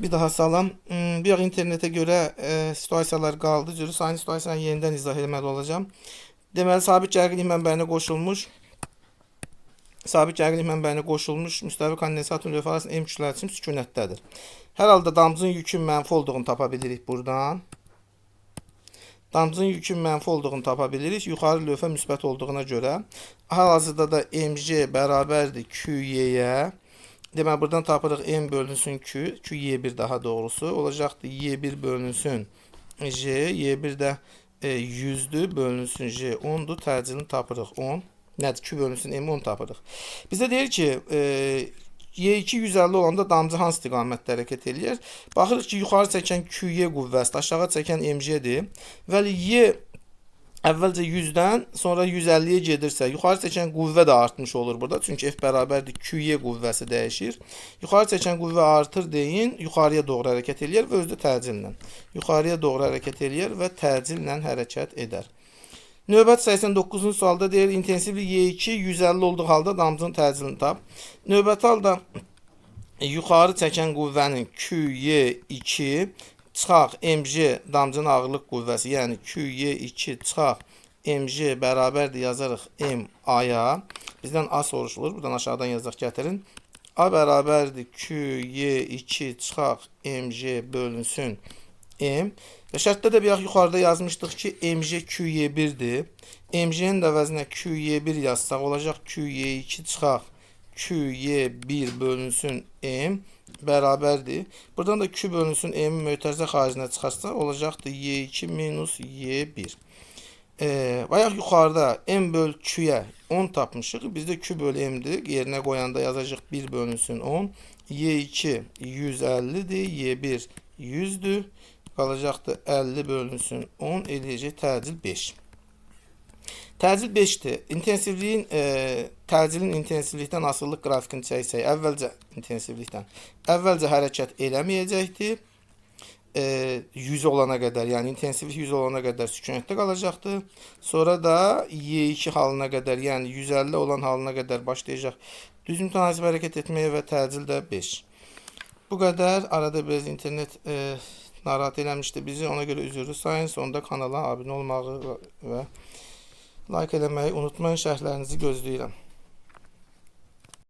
Bir daha salam. Bir internetə görə situasiyalar qaldı. Cürü sayın situasiyanı yenidən izah etməli olacağam. Deməli, sabit gərginlik mənbəyinə qoşulmuş müstəvi kondensatorun lövhə arasında M kütləli cisim sükunətdədir. Hər halda damcının yükün mənfi olduğunu tapa bilirik buradan. Damcının yükün mənfi olduğunu tapa bilirik. Yuxarı lövhə müsbət olduğuna görə. Hal-hazırda da MG bərabərdir QY-yə. Deməli, buradan tapırıq M bölünsün Q, QY1 daha doğrusu. Olacaqdır Y1 bölünsün J, Y1 də 100-dür, bölünsün J 10-dur. Təcilini tapırıq 10. Nədir? Q bölünsün M 10 tapırıq. Bizə deyir ki, Y2 150 olanda damcı hansı istiqamətdə hərəkət eləyir? Baxırıq ki, yuxarı çəkən QY qüvvəsidir, aşağı çəkən MG-dir. Vəli Y əvvəlcə 100-dən sonra 150-yə gedirsə, yuxarı çəkən qüvvə də artmış olur burada. Çünki F bərabərdir QY qüvvəsi dəyişir. Yuxarı çəkən qüvvə artır deyin, yuxarıya doğru hərəkət eləyər və özü də təcillə. Yuxarıya doğru hərəkət eləyər və təcillə hərəkət edər. Növbəti 89-cu sualda deyir, intensivlik Y2 150 olduğu halda damcının təcilini tap. Növbəti halda yuxarı çəkən qüvvənin QY2 çıxaq MG damcının ağırlıq qüvvəsi, yəni QY2 çıxaq MG bərabərdir yazarıq MA-ya. Bizdən A soruşulur. Buradan aşağıdan yazaq gətirin. A bərabərdir QY2 çıxaq MG bölünsün M. Və şərtdə də bir yuxarıda yazmışdıq ki, MG QY1-dir. MG-nin də əvəzinə QY1 yazsaq olacaq QY2 çıxaq QY1 bölünsün M bərabərdir. Buradan da Q bölünsün M mötərizə xaricinə çıxarsa olacaqdır Y2 minus Y1. Bayaq yuxarıda M böl Q-yə 10 tapmışıq. Bizdə Q böl M-dir. Yerinə qoyanda yazacaq 1 bölünsün 10. Y2 150-dir. Y1 100-dür. Qalacaqdır 50 bölünsün 10 eləyəcək təcil 5. Təcil 5-dir. İntensivliyin, təcilin intensivlikdən asılılıq qrafikini çəksək, əvvəlcə intensivlikdən, əvvəlcə hərəkət eləməyəcəkdir. 100 olana qədər, yəni intensivlik 100 olana qədər sükunətdə qalacaqdır. Sonra da Y2 halına qədər, yəni 150 olan halına qədər başlayacaq düz mütənasib hərəkət etməyə və təcil də 5. Bu qədər. Arada biraz internet narahat eləmişdi bizi. Ona görə üzrlü sayın. Sonda kanala abunə olmağı və like eləməyi unutmayın. Şərhlərinizi gözləyirəm.